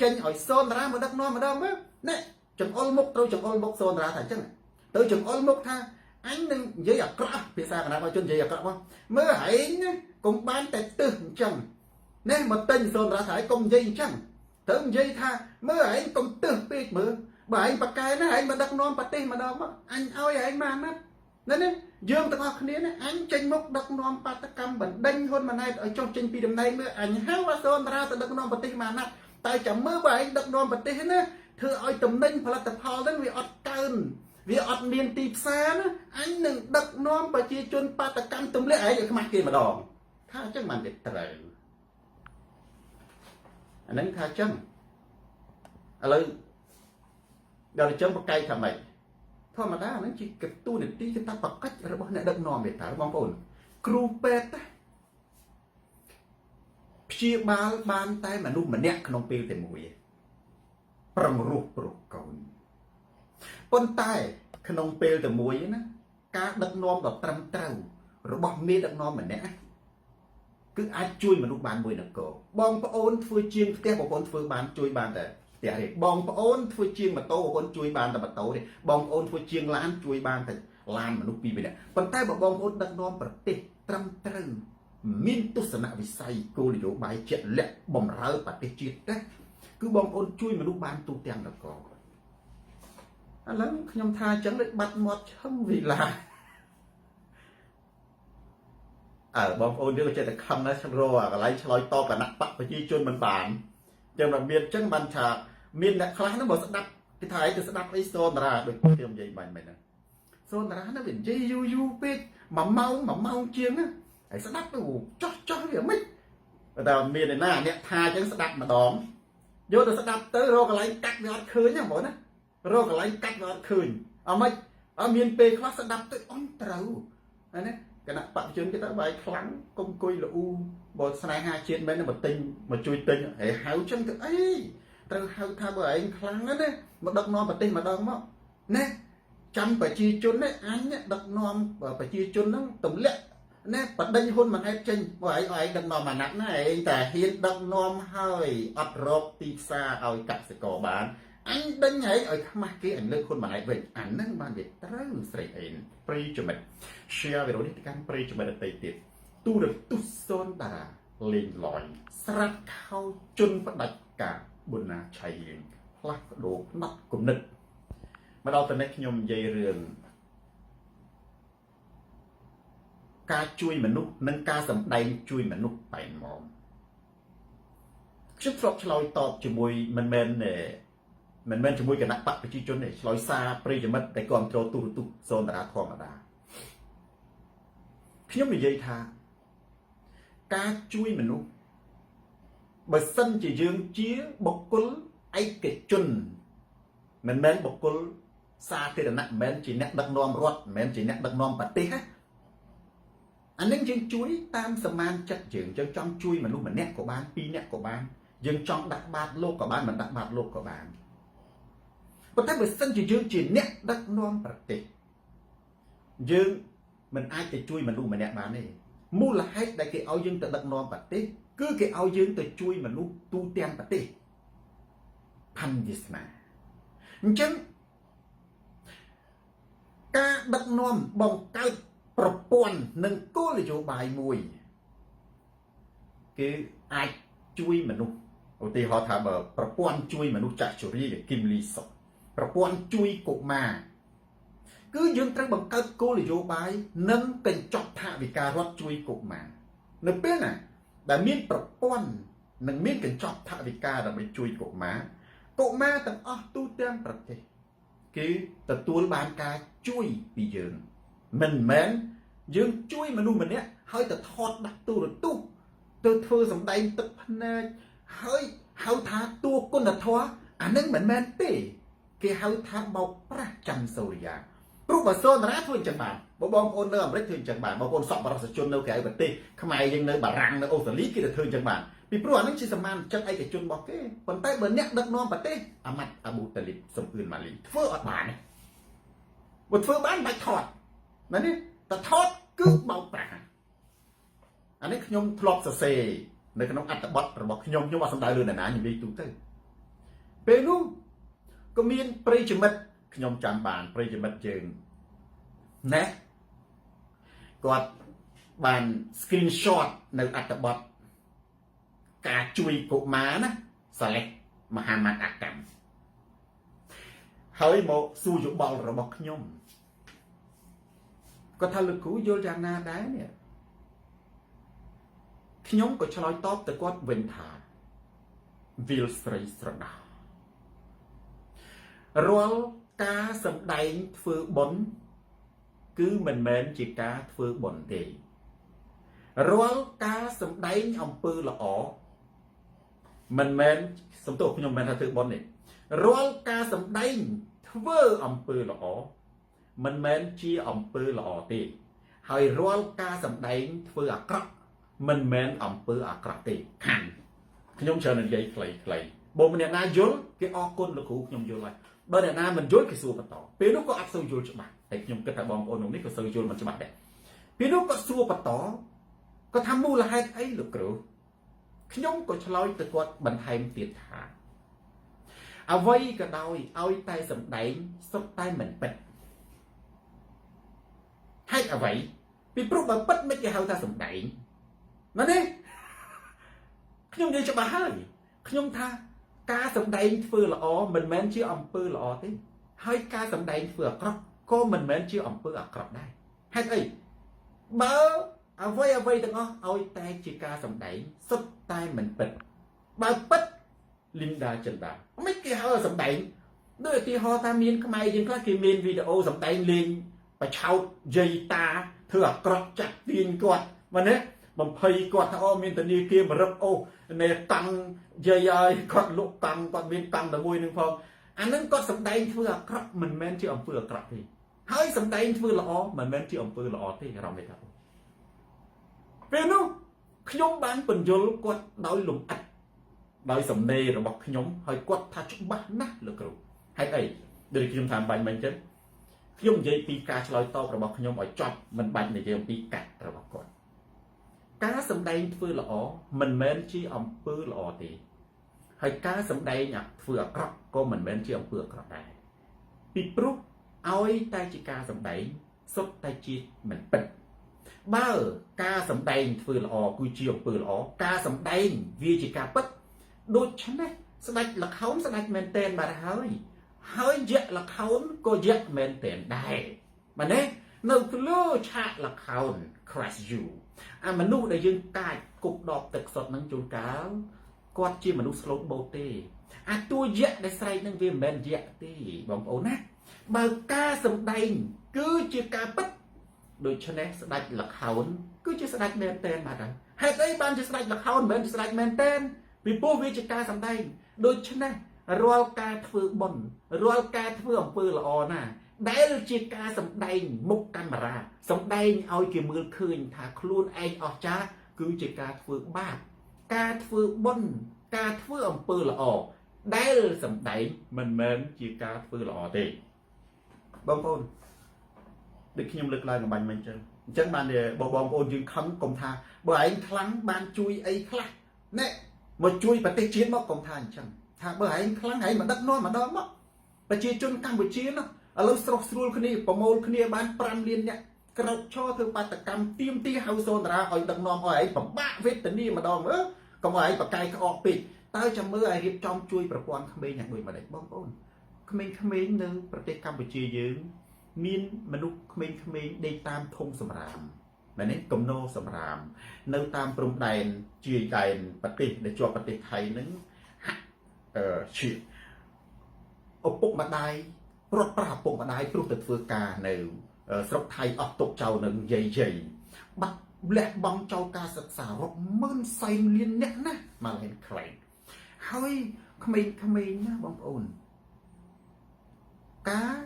ចេញឲ្យសូនតារាមកដឹកនាំម្ដងមើលណែចង្អុលមុខត្រូវចង្អុលមុខសូនតារាថាអញ្ចឹងទៅចង្អុលមុខថាអញនឹងនិយាយអាក្រក់ភាសាគណៈបជននិយាយអាក្រក់មកមើលឯងណាកុំបានតែទឹះអញ្ចឹងណែមកទិញសូនតារាថាឯងកុំនិយាយអញ្ចឹងត្រូវនិយាយថាមើលឯងកុំទឹះពេកមើលបើឯងប៉កែណាឯងមកដឹកនាំប្រទេសម្ដងមកអញឲ្យឯងមកណាណែនេះយើងទាំងអស់គ្នាណាអញចេញមុខដឹកនាំបាតកម្មបណ្ដេញហ៊ុនម៉ាណែតឲ្យចុះចេញពីតំណែងមើលអញហៅអាសូនតារាទៅដឹកនាំប្រទេសមកណាត់តែចាំមើលបើឯងដឹកនាំប្រទេសណាធ្វើឲ្យតំណែងផលិតផលហ្នឹងវាអត់កើនវាអត់មានទីផ្សារណាអញនឹងដឹកនាំប្រជាជនបាតកម្មទម្លាក់ឯងឲ្យខ្មាស់គេម្ដងថាអញ្ចឹងបានវាត្រូវអាហ្នឹងថាអញ្ចឹងឥឡូវដល់អញ្ចឹងបកែកថាម៉េចធម្មតាហ្នឹងជាកតួនាទីកតបកិច្ចរបស់អ្នកដឹកនាំទេតើបងប្អូនគ្រូពេទ្យណាព្យាបាលបានតែមនុស្សម្នាក់ក្នុងពេលតែមួយប្រឹងរស់ព្រោះកូនប៉ុន្តែក្នុងពេលតែមួយណាការដឹកនាំដ៏ត្រឹមត្រូវរបស់មេដឹកនាំម្នាក់គឺអាចជួយមនុស្សបានមួយនគរបងប្អូនធ្វើជាងផ្ទះបងប្អូនធ្វើបានជួយបានតែផ្ទះទេបងប្អូនធ្វើជាងម៉ូតូបងប្អូនជួយបានតែម៉ូតូទេបងប្អូនធ្វើជាងឡានជួយបានតែឡានមនុស្សពីរនាក់ប៉ុន្តែបើបងប្អូនដឹកនាំប្រទេសត្រឹមត្រូវមានទស្សនវិស័យគោលនយោបាយជាក់លាក់បំរើប្រទេសជាតិទេគឺបងប្អូនជួយមនុស្សបានទូទាំងនគរឥឡូវខ្ញុំថាអញ្ចឹងដូចបាត់មាត់ឈឹងវិឡាអើបងប្អូនយើងក៏ចេះតែខឹងដែររកអាកន្លែងឆ្លើយតបគណៈបកប្រជាជនមិនបានចឹងតែមានចឹងបានថាមានអ្នកខ្លះហ្នឹងបើស្ដាប់គេថាឯងទៅស្ដាប់អីសូនតារាដូចខ្ញុំនិយាយបាញ់មិញហ្នឹងសូនតារាហ្នឹងវានិយាយយូរយូរពេក1ម៉ោង1ម៉ោងជាងណាហើយស្ដាប់ទៅចោះចោះវាមិនតែមានឯណាអ្នកថាចឹងស្ដាប់ម្ដងយកទៅស្ដាប់ទៅរកកន្លែងកាត់វាអត់ឃើញហ្នឹងបងណារកកន្លែងកាត់វាអត់ឃើញអត់មិនអត់មានពេលខ្លះស្ដាប់ទៅអន់ត្រូវណាគណៈបព្វជិជនគេទៅបាយខ្លាំងកុំអង្គុយល្អូបើស្នេហាជាតិមែនមកទិញមកជួយទិញហើយហៅចឹងទៅអីត្រូវហៅថាបើឯងខ្លាំងណាស់ណាមកដឹកនាំប្រទេសម្ដងមកណាចាំប្រជាជននេះអញដឹកនាំប្រជាជនហ្នឹងទម្លាក់ណែបដិញហ៊ុនម៉ាណែតចេញបើឯងឯងដឹកនាំអាណត្តិណាឯងតែហ៊ានដឹកនាំហើយអត់រកទីផ្សារឲ្យកសិករបានអញដេញឯងឲ្យខ្មាស់គេអញលើកហ៊ុនម៉ាណែតវិញអាហ្នឹងបានវាត្រូវស្រីអេនប្រិយមិត្ត share វីដេអូនេះទៅកាន់ប្រិយមិត្តដទៃទៀតទូរទស្សន៍សូនតារាលេងលយស្រាប់ខោជន់ផ្ដាច់ការប៊ុនណាឆៃរៀងផ្លាស់ប្ដូរផ្នត់គំនិតមកដល់តនេះខ្ញុំនិយាយរឿងការជួយមនុស្សនិងការសម្ដែងជួយមនុស្សបែនមកខ្ញុំធ្លាប់ឆ្លើយតបជាមួយមិនមែនមិនមែនជាមួយគណៈបកប្រជាជនទេឆ្លើយសារប្រិយមិត្តដែលគ្រប់គ្រងទូរទស្សន៍សូនតារាធម្មតាខ្ញុំនិយាយថាការជួយមនុស្សបើសិនជាយើងជាបុគ្គលឯកជនមិនមែនបុគ្គលសាធារណៈមិនមែនជាអ្នកដឹកនាំរដ្ឋមិនមែនជាអ្នកដឹកនាំប្រទេសណាអានឹងយើងជួយតាមសមានចិត្តយើងយើងចង់ជួយមនុស្សម្នាក់ក៏បានពីរនាក់ក៏បានយើងចង់ដាក់បាតលោកក៏បានមិនដាក់បាតលោកក៏បានប៉ុន្តែបើសិនជាយើងជាអ្នកដឹកនាំប្រទេសយើងមិនអាចទៅជួយមនុស្សម្នាក់បានទេមូលហេតុដែលគេឲ្យយើងទៅដឹកនាំប្រទេសគឺគេឲ្យយើងទៅជួយមនុស្សទូទាំងប្រទេសផាន់វាសនាអញ្ចឹងការដឹកនាំបង្កើតប្រព័ន្ធនិងគោលនយោបាយមួយគឺអាចជួយមនុស្សឧទាហរណ៍ថាបើប្រព័ន្ធជួយមនុស្សចាស់ជរាគឹមលីសុកប្រព័ន្ធជួយកុមារគឺយើងត្រូវបង្កើតគោលនយោបាយនិងកញ្ចប់ថវិការដ្ឋជួយកុមារនៅពេលណាដែលមានប្រព័ន្ធនិងមានកញ្ចប់ថវិកាដើម្បីជួយកុមារកុមារទាំងអស់ទូទាំងប្រទេសគឺទទួលបានការជួយពីយើងមិនមែនយើងជួយមនុស្សម្នាក់ហើយទៅថតដាក់ទូរទស្សន៍ទៅធ្វើសម្ដែងទឹកភ្នែកហើយហៅថាតួគុណធម៌អានឹងមិនមែនទេគេហៅថាបោកប្រាស់ច័ន្ទសូរិយាព្រោះបើសូនរាធ្វើអញ្ចឹងបានបើបងប្អូននៅអាមេរិកធ្វើអញ្ចឹងបានបងប្អូនសប្បុរសជននៅក្រៅប្រទេសខ្មែរយើងនៅបារាំងនៅអូស្ត្រាលីគេទៅធ្វើអញ្ចឹងបានពីព្រោះអានឹងជាសមានចិត្តឯកជនរបស់គេប៉ុន្តែបើអ្នកដឹកនាំប្រទេសអាម៉ាត់អាប៊ូតាលីបសំអឿនម៉ាលីធ្វើអត់បានទេបើធ្វើបានបាច់ថតមែនទេតែថតគឺបោកប្រាស់អានេះខ្ញុំធ្លាប់សរសេរនៅក្នុងអត្ថបទរបស់ខ្ញុំខ្ញុំអត់សំដៅលើនរណានិយាយទូទៅ ពេលនោះក៏មានប្រិយមិត្តខ្ញុំចាំបានប្រិយមិត្តយើងណាគាត់បាន screenshot នៅអត្ថបទការជួយកុមារណាសាឡេះមហាម៉ាត់អាកម្មហើយមកសួរយោបល់របស់ខ្ញុំគាត់ថាលោកគ្រូយល់យ៉ាងណាដែរនេះខ្ញុំក៏ឆ្លើយតបទៅគាត់វិញថាវិលស្រីស្រណោះរាល់ការសម្ដែងធ្វើបុណ្យគឺមិនមែនជាការធ្វើបុណ្យទេរាល់ការសម្ដែងអំពើល្អមិនមែនសំទោសខ្ញុំមិនមែនថាធ្វើបុណ្យទេរាល់ការសម្ដែងធ្វើអំពើល្អមិនមែនជាអំពើល្អទេហើយរាល់ការសម្ដែងធ្វើអាក្រក់មិនមែនអំពើអាក្រក់ទេខាងខ្ញុំច្រើននិយាយខ្លីៗបើម្នាក់ណាយល់គេអរគុណលោកគ្រូខ្ញុំយល់ហើយបើអ្នកណាមិនយល់គេសួរបន្តពេលនោះក៏អត់សូវយល់ច្បាស់តែខ្ញុំគិតថាបងប្អូននោះនេះក៏សូវយល់មិនច្បាស់ដែរពេលនោះក៏សួរបន្តក៏ថាមូលហេតុអីលោកគ្រូខ្ញុំក៏ឆ្លើយទៅគាត់បន្ថែមទៀតថាអ្វីក៏ដោយឲ្យតែសម្ដែងសុទ្ធតែមិនពិតហេតុអ្វីពីព្រោះបើពិតមិនគេហៅថាសម្ដែងមែនទេខ្ញុំនិយាយច្បាស់ហើយខ្ញុំថាការសម្ដែងធ្វើល្អមិនមែនជាអំពើល្អទេហើយការសម្ដែងធ្វើអាក្រក់ក៏មិនមែនជាអំពើអាក្រក់ដែរហេតុអីបើអ្វីអ្វីទាំងអស់ឲ្យតែជាការសម្ដែងសុទ្ធតែមិនពិតបើពិតលីនដាចិន្តាមិនគេហៅសម្ដែងដូចឧទាហរណ៍ថាមានខ្មែរយើងខ្លះគេមានវីដេអូសម្ដែងលេងបឆោតយាយតាធ្វើអាក្រក់ចាក់ទាញគាត់មែនទេបំភ័យគាត់ថាអូមានធនាគារមរឹបអូនៃកង់យាយឲ្យគាត់លក់កង់គាត់មានកង់តែមួយនឹងផងអានឹងគាត់សម្ដែងធ្វើអាក្រក់មិនមែនជាអំពើអាក្រក់ទេហើយសម្ដែងធ្វើល្អមិនមែនជាអំពើល្អទេអារម្មណ៍ថាពេលនោះខ្ញុំបានពន្យល់គាត់ដោយលំអិតដោយសំណេររបស់ខ្ញុំហើយគាត់ថាច្បាស់ណាស់លោកគ្រូហេតុអីដូចខ្ញុំថាបាញ់មិញចឹងខ្ញុំនិយាយពីការឆ្លើយតបរបស់ខ្ញុំឲ្យចប់មិនបាច់និយាយអំពីកាត់របស់គាត់ការសម្ដែងធ្វើល្អមិនមែនជាអំពើល្អទេហើយការសម្ដែងធ្វើអាក្រក់ក៏មិនមែនជាអំពើអាក្រក់ដែរពីព្រោះឲ្យតែជាការសម្ដែងសុទ្ធតែជាមិនពិតបើការសម្ដែងធ្វើល្អគឺជាអំពើល្អការសម្ដែងវាជាការពិតដូច្នេះស្ដេចលខោនស្ដេចមែនតែនបាត់ហើយហើយយៈលខោនក៏យៈមែនតែនដែរបាទណានៅលើឆាកលខោន crush you អាមនុស្សដែលយើងកាចគប់ដបទឹកសុទ្ធនឹងជួនកាលគាត់ជាមនុស្សស្លូតបូតទេអាតួយៈដែលស្រែកនឹងវាមិនមែនយៈទេបងប្អូនណាបើការសម្ដែងគឺជាការពិតដូច្នេះស្ដេចលខោនគឺជាស្ដេចមែនតែនបាទហើយហេតុអីបានជាស្ដេចលខោនមិនមែនជាស្ដេចមែនតែនពីព្រោះវាជាការសម្ដែងដូច្នេះរាល់ការធ្វើបុណ្យរាល់ការធ្វើអំពើល្អណាដែលជាការសម្ដែងមុខកាមេរ៉ាសម្ដែងឲ្យគេមើលឃើញថាខ្លួនឯងអស្ចារ្យគឺជាការធ្វើបាបការធ្វើបុណ្យការធ្វើអំពើល្អដែលសម្ដែងមិនមែនជាការធ្វើល្អទេបងប្អូនដូចខ្ញុំលើកឡើងអំបញ្ញមិញចឹងអញ្ចឹងបានបងបងប្អូនយើងខឹងកុំថាបើឯងខ្លាំងបានជួយអីខ្លះណែមកជួយប្រទេសជាតិមកកុំថាអញ្ចឹងថាបើឯងខ្លាំងឯងមកដឹកនាំម្ដងមកប្រជាជនកម្ពុជានោះឥឡូវស្រុះស្រួលគ្នាប្រមូលគ្នាបាន5លានអ្នកក្រោកឈរធ្វើបាតកម្មទៀមទីហៅសូនតារាឲ្យដឹកនាំឲ្យឯងពិបាកវេទនាម្ដងមើលកុំឲ្យឯងបកាយក្អកពេកតើចាំមើលឲ្យរៀបចំជួយប្រព័ន្ធក្មេងយ៉ាងដូចម្ដេចបងប្អូនក្មេងៗនៅប្រទេសកម្ពុជាយើងមានមនុស្សក្មេងៗដេកតាមធុងសម្រាមមែនទេកំណោសម្រាម នៅតាមព្រំដែនជាយដែនប្រទេសដែលជាប់ប្រទេសថៃហ្នឹងហាក់អឺជាឪពុកម្ដាយព្រាត់ប្រាសឪពុកម្ដាយព្រោះទៅធ្វើការនៅស្រុកថៃអស់ទុកចោលនឹងយាយយាយបាត់លះបង់ចោលការសិក្សារាប់ម៉ឺនសែនលានអ្នកណាមកលែងខ្លែងហើយក្មេងៗណាបងប្អូនការ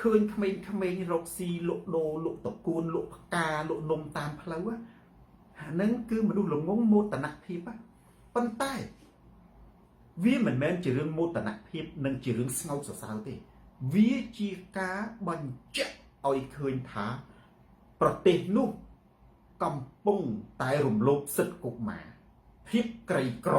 ឃើញក្មេងៗរកស៊ីលក់ដូរលក់តកួនលក់ផ្កាលក់នំតាមផ្លូវអាហ្នឹងគឺមនុស្សល្ងងមោទនភាពប៉ុន្តែវាមិនមែនជារឿងមោទនភាពនិងជារឿងស្ងោចសរសើរទេវាជាការបញ្ជាក់ឲ្យឃើញថាប្រទេសនោះកំពុងតែរំលោភសិទ្ធិកុមារភាពក្រីក្រ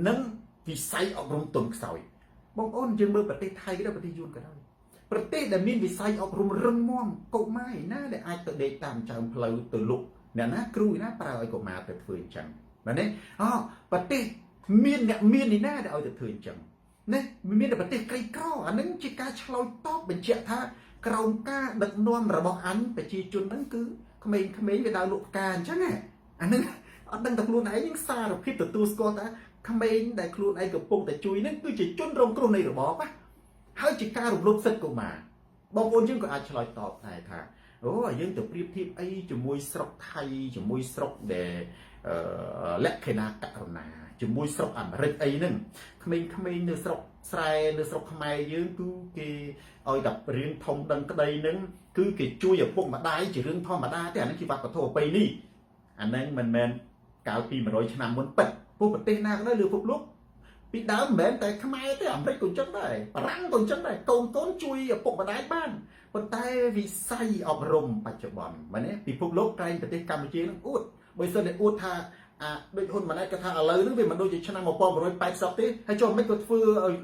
និងវិស័យអប់រំទន់ខ្សោយ បងប្អូនយើងមើលប្រទេសថៃក៏ដោយប្រទេសយួនក៏ដោយប្រទេសដែលមានវិស័យអប់រំរឹងមាំកុមារឯណាដែលអាចទៅដេកតាមចើមផ្លូវទៅលុកអ្នកណាគ្រូឯណាប្រើឲ្យកុមារទៅធ្វើអញ្ចឹងបាទនេះអូប្រទេសមានអ្នកមានឯណាដែលឲ្យទៅធ្វើអញ្ចឹងណាមានតែប្រទេសក្រីក្រអានឹងជាការឆ្លើយតបបញ្ជាក់ថាក្រោមការដឹកនាំរបស់អញប្រជាជនហ្នឹងគឺក្មេងៗវាដើរលក់ផ្កាអញ្ចឹងណាអានឹងអត់ដឹងតែខ្លួនឯងនឹងសារភាពទទួលស្គាល់ថាក្មេងដែលខ្លួនឯងកំពុងតែជួយហ្នឹងគឺជាជនរងគ្រោះនៃរបបណាហើយជាការរំលោភសិទ្ធិកុមារបងប្អូនយើងក៏អាចឆ្លើយតបដែរថាអូយើងទៅប្រៀបធៀបអីជាមួយស្រុកថៃជាមួយស្រុកដែលលក្ខិណាករណាជាមួយស្រុកអាមេរិកអីហ្នឹងក្មេងៗនៅស្រុកស្រែនៅស្រុកខ្មែរយើងគឺគេឲ្យតែរៀនធំដឹងក្តីហ្នឹងគឺគេជួយឪពុកម្ដាយជារឿងធម្មតាទេអាហ្នឹងជាវប្បធម៌ប្រពៃណីអាហ្នឹងមិនមែនកាលពី100ឆ្នាំមុនពិតពួកប្រទេសណាក៏ដោយលើពិភពលោកពីដើមមិនមែនតែខ្មែរទេអាមេរិកក៏អញ្ចឹងដែរបារាំងក៏អញ្ចឹងដែរកូនកូនជួយឪពុកម្ដាយបានប៉ុន្តែវិស័យអប់រំបច្ចុប្បន្នមែនទេពិភពលោកក្រែងប្រទេសកម្ពុជានឹងអួតបើសិនតែអួតថាអាដូចហ៊ុនម៉ាណែតគាត់ថាឥឡូវហ្នឹងវាមិនដូចជាឆ្នាំ1980ទេហើយចុះមិនក៏ធ្វើឲ្យ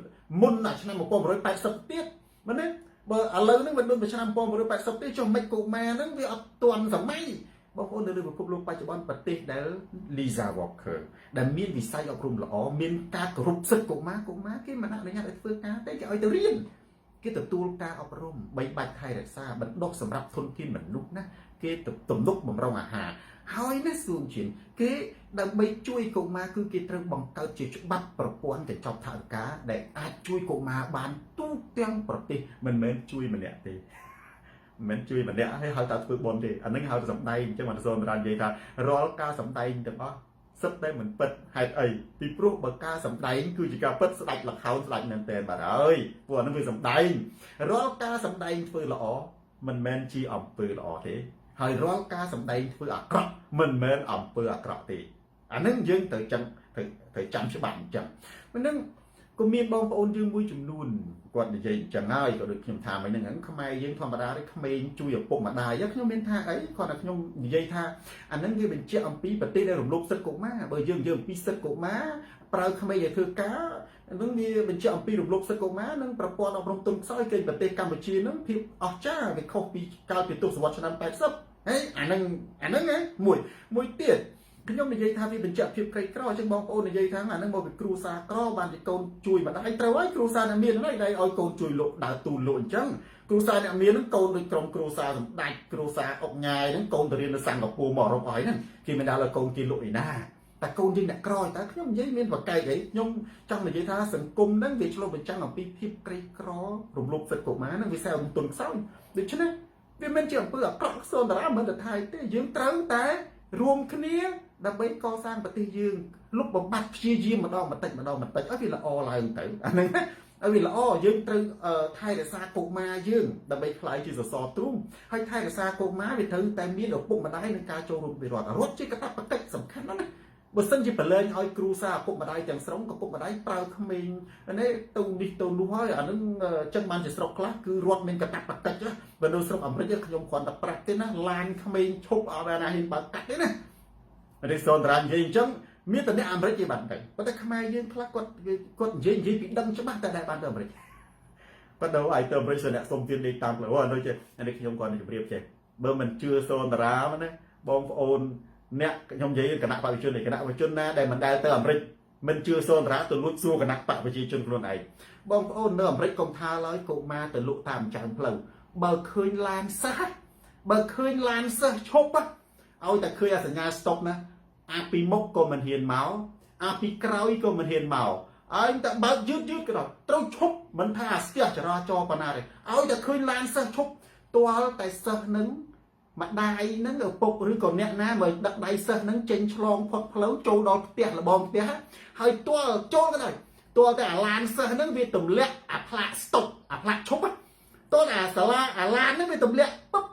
មុនអាឆ្នាំ1980ទៀតមែនទេបើឥឡូវហ្នឹងវាដូចជាឆ្នាំ1980ទេចុះមិនកុមារហ្នឹងវាអត់ទាន់សម័យបងប្អូននៅលើពិភពលោកបច្ចុប្បន្នប្រទេសដែល Lisa Walker ដែលមានវិស័យអប់រំល្អមានការគោរពសិទ្ធិកុមារកុមារគេមិនអនុញ្ញាតឲ្យធ្វើការទេគេឲ្យទៅរៀនគេទទួលការអប់រំបីបាច់ថែរក្សាបណ្ដុះសម្រាប់ធនធានមនុស្សណាគេទំនុកបំរុងអាហារហើយណាសួងជាគេដើម្បីជួយកុមារគឺគេត្រូវបង្កើតជាច្បាប់ប្រព័ន្ធកញ្ចប់ថវិកាដែលអាចជួយកុមារបានទូទាំងប្រទេសមិនមែនជួយម្នាក់ទេមិនជួយម្នាក់ហើយហៅថាធ្វើបុណ្យទេអានឹងហៅថាសំដែងអញ្ចឹងបានសូមរាននិយាយថារាល់ការសំដែងទាំងអស់សិតតែមិនពិតហេតុអីពីព្រោះបើការសំដែងគឺជាការពិតស្ដាច់លខោនស្ដាច់មែនតើបាទហើយព្រោះអានឹងវាសំដែងរាល់ការសំដែងធ្វើល្អមិនមែនជាអំពើល្អទេហើយរាល់ការសំដែងធ្វើអាក្រក់មិនមែនអំពើអាក្រក់ទេអានឹងយើងត្រូវចឹងត្រូវត្រូវចាំច្បាស់អញ្ចឹងមិននឹងក៏មានបងប្អូនយើងមួយចំនួនគាត់និយាយអញ្ចឹងហើយក៏ដូចខ្ញុំថាមិញហ្នឹងខ្មែរយើងធម្មតាទេក្មេងជួយឪពុកម្ដាយខ្ញុំមានថាអីគាត់តែខ្ញុំនិយាយថាអាហ្នឹងវាបញ្ជាក់អំពីប្រទេសដែលរំលោភសិទ្ធិកុមារបើយើងនិយាយអំពីសិទ្ធិកុមារប្រើក្មេងឲ្យធ្វើការហ្នឹងវាបញ្ជាក់អំពីរំលោភសិទ្ធិកុមារនិងប្រព័ន្ធអប់រំទុនខ្សោយគេប្រទេសកម្ពុជាហ្នឹងភាពអស្ចារ្យវាខុសពីកាលពីទសវត្សរ៍ឆ្នាំ80ហេអាហ្នឹងអាហ្នឹងមួយមួយទៀតខ្ញុំនិយាយថាវាបញ្ជាក់ភាពក្រីក្រអញ្ចឹងបងប្អូននិយាយថាអាហ្នឹងមកពីគ្រួសារក្របានជាកូនជួយម្ដាយត្រូវហើយគ្រួសារអ្នកមានហ្នឹងដែលឲ្យកូនជួយលក់ដើរទូលលក់អញ្ចឹងគ្រួសារអ្នកមានហ្នឹងកូនដូចក្រុមគ្រួសារសម្ដេចគ្រួសារអុកញ៉ាយហ្នឹងកូនទៅរៀននៅសិង្ហបុរីមកអឺរ៉ុបអីហ្នឹងគេមិនដល់ឲ្យកូនគេលក់ឯណាតែកូនយើងអ្នកក្រតើខ្ញុំនិយាយមានបកែកអីខ្ញុំចង់និយាយថាសង្គមហ្នឹងវាឆ្លុះបញ្ចាំងអំពីភាពក្រីក្ររំលោភសិទ្ធិកុមារហ្នឹងវាសែអំទុនខ្សោយដូច្នេះវាមិនជាអំពើអាក្រក់សូនតារាមិនទៅថៃទេយើងត្រូវតែរួមគ្នាដើម្បីកសាងប្រទេសយើងលុបបំបត្តិព្យាយាមម្ដងបន្តិចម្ដងបន្តិចឲ្យវាល្អឡើងទៅអាហ្នឹងណាឲ្យវាល្អយើងត្រូវថែរក្សាកុមារយើងដើម្បីក្លាយជាសសរទ្រូងហើយថែរក្សាកុមារវាត្រូវតែមានឪពុកម្ដាយនឹងការចូលរួមពីរដ្ឋរដ្ឋជាកាតព្វកិច្ចសំខាន់ណាស់ណាបើសិនជាប្រឡែងឲ្យគ្រូសាឪពុកម្ដាយទាំងស្រុងក៏ឪពុកម្ដាយប្រើក្មេងនេះទៅនេះទៅនោះហើយអានឹងចឹងបានជាស្រុកខ្លះគឺរដ្ឋមានកាតព្វកិច្ចបើនៅស្រុកអាមេរិកខ្ញុំគ្រាន់តែប្រាប់ទេណាឡានក្មេងឈប់ឲ្យណាហ៊ានបើកកាត់ទេណារិសូនតារានិយាយអញ្ចឹងមានតែអ្នកអាមេរិកគេបានដឹងប៉ុន្តែខ្មែរយើងខ្លះគាត់គាត់និយាយនិយាយពីដឹងច្បាស់តែដែលបានទៅអាមេរិកប៉ុន្តែឲ្យទៅអាមេរិកអ្នកសុំទានលេខតាមផ្លូវដូចជានេះខ្ញុំគាត់ជម្រាបចេះបើមិនជឿសូនតារាណាបងប្អូនអ្នកខ្ញុំនិយាយគណៈបព្វជិជនគណៈបព្វជិជនណាដែលមិនដែលទៅអាមេរិកមិនជឿសូនតារាទៅលួចសួរគណៈបព្វជិជនខ្លួនឯងបងប្អូននៅអាមេរិកកុំថាឡើយកុមារទៅលក់តាមចើមផ្លូវបើឃើញឡានសិស្សបើឃើញឡានសិស្សឈប់ឲ្យតែឃើញអាសញ្ញា stop ណាអាពីមុខក៏មិនហ៊ានមកអាពីក្រោយក៏មិនហ៊ានមកឲ្យតែបើកយឺតយឺតក៏ដោយត្រូវឈប់មិនថាអាស្ទះចរាចរណ៍ប៉ុណ្ណាទេឲ្យតែឃើញឡានសិស្សឈប់ទាល់តែសិស្សនឹងម្ដាយនឹងឪពុកឬក៏អ្នកណាមកដឹកដៃសិស្សនឹងចេញឆ្លងផុតផ្លូវចូលដល់ផ្ទះលបងផ្ទះហើយទាល់ចូលក៏ដោយទាល់តែអាឡានសិស្សនឹងវាទម្លាក់អាផ្លាក stop អាផ្លាកឈប់ទាល់អាសាលាអាឡាននឹងវាទម្លាក់ពុប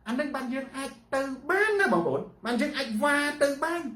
អានឹងបានយើងអាចទៅបានណាបងប្អូនបានយើងអាចវ៉ាទៅបាន។